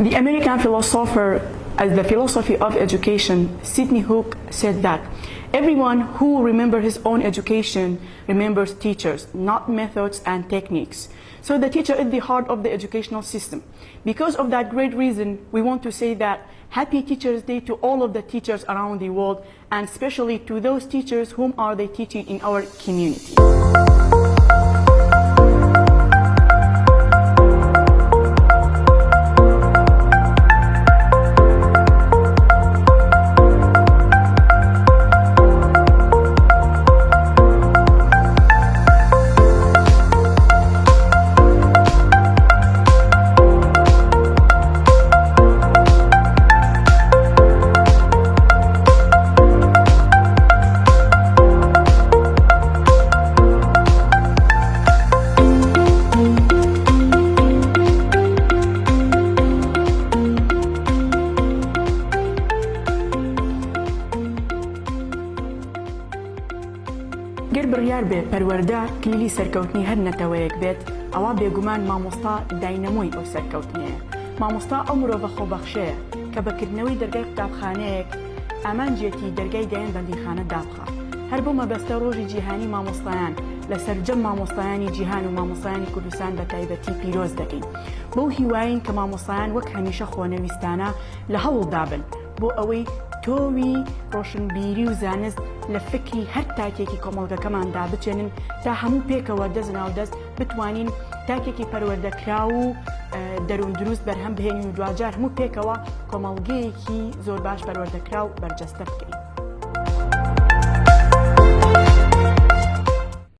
The American philosopher as the philosophy of education, Sidney Hook said that everyone who remember his own education remembers teachers, not methods and techniques. So the teacher is the heart of the educational system. Because of that great reason, we want to say that happy Teachers Day to all of the teachers around the world and especially to those teachers whom are they teaching in our community. گەر بڕیار بێ پەروەردە کلیلی سەرکەوتنی هەر نەتەوەیەک بێت، ئەوا بێگومان مامۆستا داینەمۆی ئەو سەرکەوتنەیە. مامۆستا ئەو مرۆڤە خۆبەخشەیە کە بە کردنەوەی دەرگای قوتابخانەیەک ئامانجیەتی دەرگای دەیان بەندینخانە دابخا. هەر بەو مەبەستە ڕۆژی جیهانی مامۆستایان لە سەرجەم مامۆستایانی جیهان و مامۆستایانی کوردستان بە تایبەتی پیرۆز دەکەین. بەو هیوایەین کە مامۆستایان وەک هەمیشە خۆنەویستانە لە هەوڵدابن بۆ ئەوەی تۆوی ڕۆشنبیری و زانست لە فکری هەر تاکێکی کۆمەڵگەکەماندا بچێنن تا هەموو پێکەوە دەست ناو دەست بتوانین تاکێکی پەروەردەکراو و دەروون دروست بەرهەم بهێنین و دواجار هەموو پێکەوە کۆمەڵگەیەکی زۆر باش پەروەردەکراو بەرجەستە بکەین.